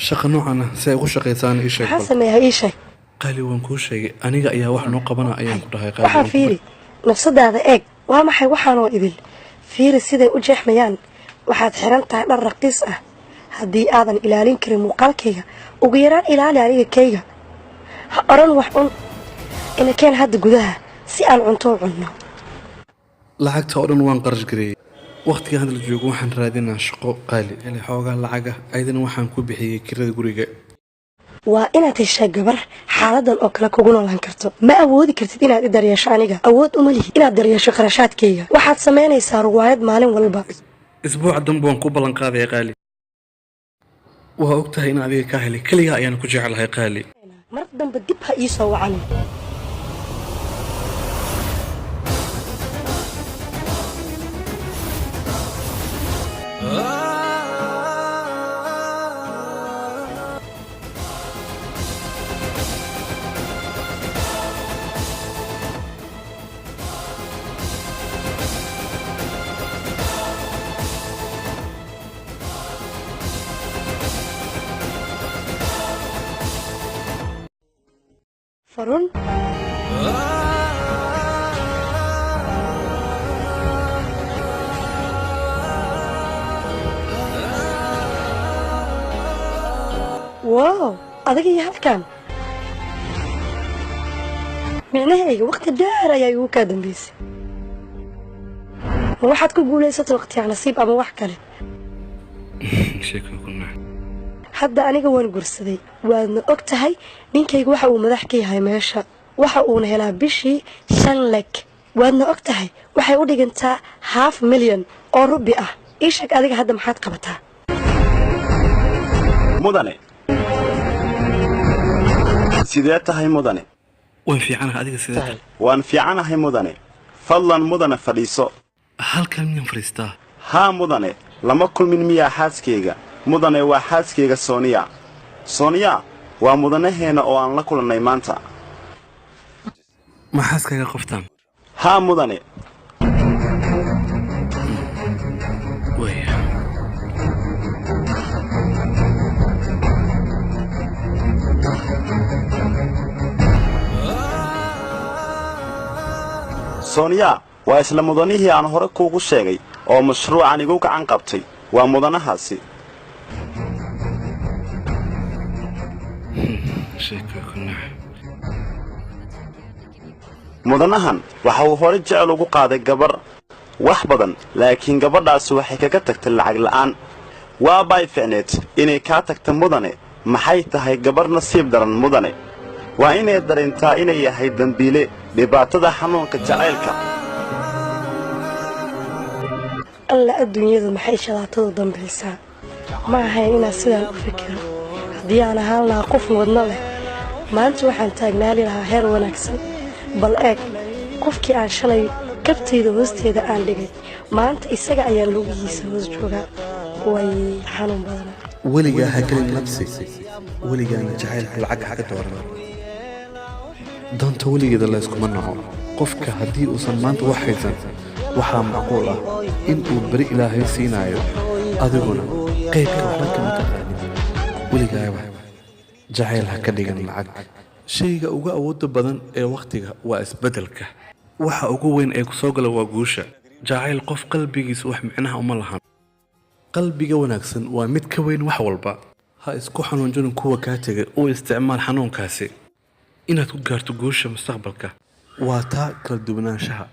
Shaqa noocan ah si ay ugu shaqaysaan, ii sheeg. Maxaa Bal sameeyaa? Ii sheeg. Qaali, waan kuu sheegay, aniga ayaa wax noo qabana ayaan ku dhahay, Qaali. Waxaa Waan ku fiiri nafsadaada, eeg. Waa maxay waxaanoo idil? Fiiri siday u jeexmayaan. Waxaad xiran tahay dhar raqiis ah. Haddii aadan ilaalin karin muuqaalkayga, ugu yaraan ilaali aniga kayga. Ha odhan wax cun. Inakeen hadda gudaha si aan cunto u cunno. Lacagta oo dhan waan qarash gareeyey. Waqtiga hadda la joogo waxaan raadinaa shaqo, Qaali. Helay xoogaa lacaga, ayadana waxaan ku bixiyey kirada guriga. Waa inaad heshaa gabar xaaladan oo kale kugu noolaan karto. Ma awoodi kartid inaad i daryeesho. Aniga awood uma lihi inaad daryeesho kharashaadkayga. Waxaad samaynaysaa ruwaayad maalin walba. Isbuuca dambe waan ku ballan qaadaya, Qaali. Waa og tahay in adiga kaa helay, keligaa ayaan ku jeclahay, Qaali. Mar dambe dib ha ii soo wacanin. Farun. Wow, adiga iyo halkan! Micnahayga, waqti dheer ayaa igu kaa dambeysay. Ma waxaad ku guulaysatay waqtiyaa nasiib ama wax kale? Sheeko ku nac. Hadda aniga waan gursaday, waadna og tahay. Ninkayga waxa uu madax ka yahay meesha, waxa uuna helaa bishii 5 lakh. Waadna og tahay, waxay u dhigantaa half milyan oo rubi ah. Ii sheeg, adiga hadda maxaad qabataa? Mudane, sidee tahay, mudane? Waan fiicanaha, adiga sidee tahay? Waan fiicanahay, mudane. Fadlan, mudane, fadhiiso. Halkan miyaan fadhiistaa? Haa, mudane. Lama kulmin miyaa xaaskayga? Mudane, waa xaaskayga Sooniya. Sooniya waa mudanaheenna oo aan la kulannay maanta. Ma xaaskaaga qoftaan? Haa, mudane. Waaya. Sooniya waa isla mudanihii aan hore kuugu sheegay oo mashruucan igu gacan qabtay. Waa mudanahaasi. Sheeko ku nac. Mudanahan waxa uu hore jecel ugu qaaday gabar wax badan, laakiin gabadhaasi waxay kaga tagtay lacag la'aan. Waa bay ficneed inay kaa tagta, mudane. Maxay tahay gabar nasiib daran, mudane? Waa inay dareentaa inay yahay dembiile dhibaatada xanuunka jacaylka. Alla, adduunyadu maxay shalaatadu dambaysaa! Ma ahayn inaan sidaan u fikiro. Haddii aan ahaan lahaa qof wadno leh, maanta waxaan taagnaali lahaa heer wanaagsan. Bal eeg, qofkii aan shalay kabtayda hoosteeda aan dhigay, maanta isaga ayaa lugihiisa hoos joogaa. Way xanuun badana. Weligaa ha gelin nabsi, weligaana jacaylka lacag ha ka dooran. Doonta weligeeda layskuma naco. Qofka haddii uusan maanta wax haysan, waxaa macquul ah in uu beri Ilaahay siinayo. Adiguna qaybka waxba kama taqaanin. Weligaaba jacayl ha ka dhigan lacag. Shayga ugu awoodda badan ee wakhtiga waa isbeddelka. Waxa ugu weyn ee kusoo gala waa guusha. Jacayl qof qalbigiisa wax micnaha uma lahan. Qalbiga wanaagsan waa mid ka weyn wax walba. Ha isku xanuunjinin kuwa kaa tegay. U isticmaal xanuunkaasi inaad ku gaarto guusha mustaqbalka. Waa taa kala duwanaanshaha.